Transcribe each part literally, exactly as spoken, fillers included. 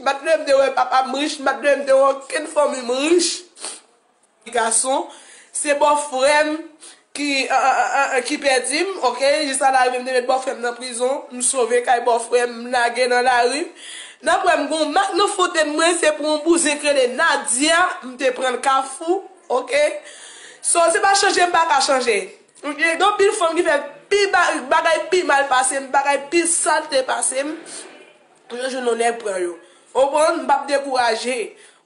M pa t leve m te wè papa m rich, m pa t leve m te wè okenn fanmi m rich. Gason, se bòfrè m ki, an, an, an, an, ki pèdi m, oke? Jis sa l arive m te met bòfrè m nan prizon, m sove kay bòfrè m, m lage nan lari. N ap wè m gon mak nan fote m mwen, se pou yon bouzen k rele Nadia, m te pran l Kafou, oke? So, se pa chanje m pa ka chanje. Gen anpil fanm ki fè pi ba-, bagay pi mal pase m, bagay pi salte pase m. Yo jwenn yon nèg pran yo. Ou konprann? M p ap dekouraje.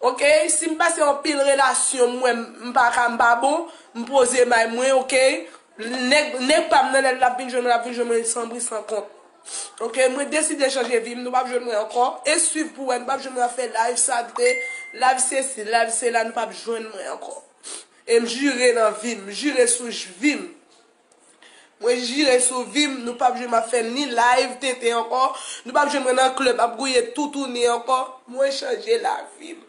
Oke? Si m pase anpil relasyon, m wè m pa ka, m pa bon, m poze may mwen, oke? Nèg, nèg pa m nan lè l ap vin jwenn mwen, l ap vin jwenn mwen san pri san kont. Oke? Mwen deside chanje vi m, nou p ap jwenn mwen ankò. E swiv pou wè, nou p ap jwenn mwen ap fè live salte, live sesi, live sela, nou p ap jwenn mwen ankò. E m jire nan vi m, m jire sou j-, vi m. Mwen jire sou vi m, nou p ap jwenn m ap fè ni live tenten ankò, nou p ap jwenn mwen nan klèb ap gouye toutouni ankò. Mwen chanje lavi m.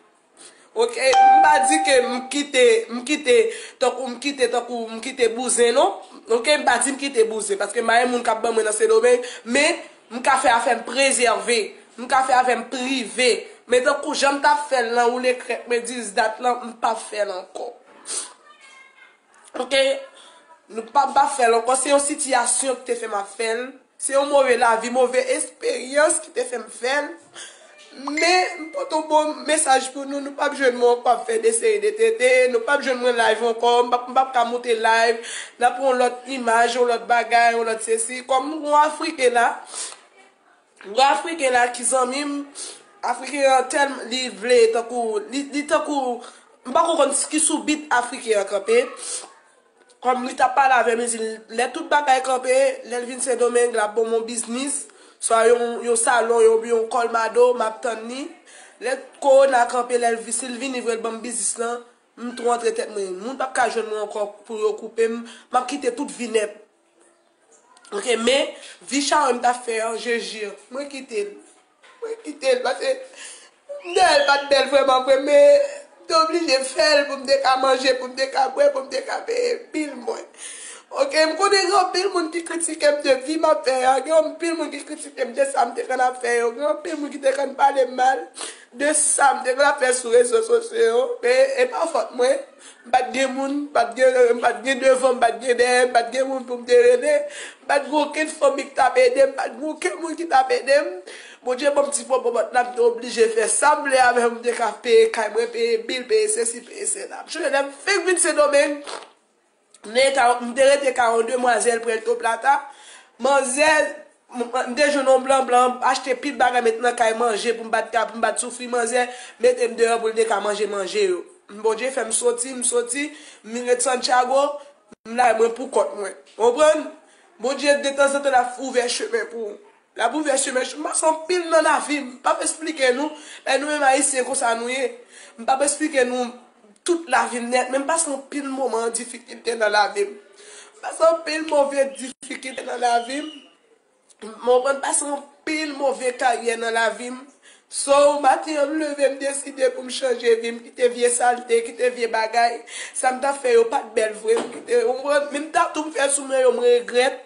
Oke, m pa di ke m kite, m kite, tankou m kite, tankou m kite bouzen, non. Oke, m pa di m kite bouzen, paske m pa gen moun k ap ban mwen nan Sendomeng, men m ka fè afè m prezève, m ka fè afè m prive. Men tankou jan m t ap fè l lan, woule krèk mwen dis dat lan, m p ap fè l ankò. Oke? Nou pa, pa fè l ankò. Se yon sitiyasyon ki te fè m ap fè l. Se yon move lavi, move esperyans ki te fè m fè l. Men, m pote yon bon mesaj pou nou. Nou p ap jwenn mwen ankò ap fè de seri de tenten. Nou p ap jwenn mwen live ankò. M p ap, m p ap ka moute live. N ap yon lòt imaj, yon lòt bagay, yon lòt sesi. Kòm yon Afriken la, Gwo Afriken la ki zanmi m, Afriken an tèlman li vle tankou, li, li tankou, m pa ko konn ki sou bit Afriken an kanpe. Kòm li t ap pale avè m, li di, lè tout bagay kanpe, lè l vin Sendomeng, l ap ban m yon biznis, swa yon, yon salon, yon, yon kòlmado, m ap tann li. Lè kowona kanpe, lè l vi-, si l vini vre, l ban m biznis lan, m tou antre tèt mwen. Moun p ap ka jwenn mwen ankò pou yo koupe m, m ap kite tout vi nèt. Oke, men vi chawe m t ap fè an, je jure, mwen kite l. Mwen kite l, paske m te wè l pa t bèl vrèman vre, men m te oblije fè l pou m te ka manje, pou m te ka bwè, pou m te ka peye bil mwen. Oke, m konnen gen anpil moun ki kritike m de vi m ap fè a, gen anpil moun ki kritike m de sa m te konn ap fè yo, gen anpil moun ki te konn pale m mal de sa m te konn ap fè sou rezo sosyo yo, men e pa fòt mwen. M pa t gen moun, m pa t gen, m pa t gen devan, m pa t gen dèyè, m pa t gen moun pou m te rele. M pa t gen okenn fanmi ki t ap ede m, m pa t gen okenn moun ki t ap ede m. Bondye ban m ti pòpòt la, m te oblije fè sa m vle avè l, m te ka peye kay mwen, peye bil, peye sesi, peye sela. M sonje lè m fenk vin Sendomeng, m te ka, m te rete kay yon demwazèl Puerto Plata. Manzè, m, m te jwenn yon blan blan, achte pil bagay, met nan kay manje pou m pa t ka, pou m pa t soufri. Manzè mete m deyò pou l te ka manje manje yo. Bondye fè m soti, m soti, m vin ret Santiago, m la mwen pou kont mwen. Ou konprann? Bondye detanzantan l ap ouvè chemen pou ou. L ap ouvè chemen. M pase anpil nan lavi m. M p ap esplike nou. Men nou menm Ayisyen konsa nou ye. M p ap esplike nou tout lavi m nèt, men m pase anpil moman difikilte nan lavi m. M pase anpil move difikilte nan lavi m. M konprann, pase anpil move karyè nan lavi m. So, maten an, m leve, m deside pou m chanje vi m, kite vye salte, kite vye bagay. Sa m t ap fè yo pa t bèl vre, m kite, ou konprann? Menm tatou m fè sou men yo, m regrèt.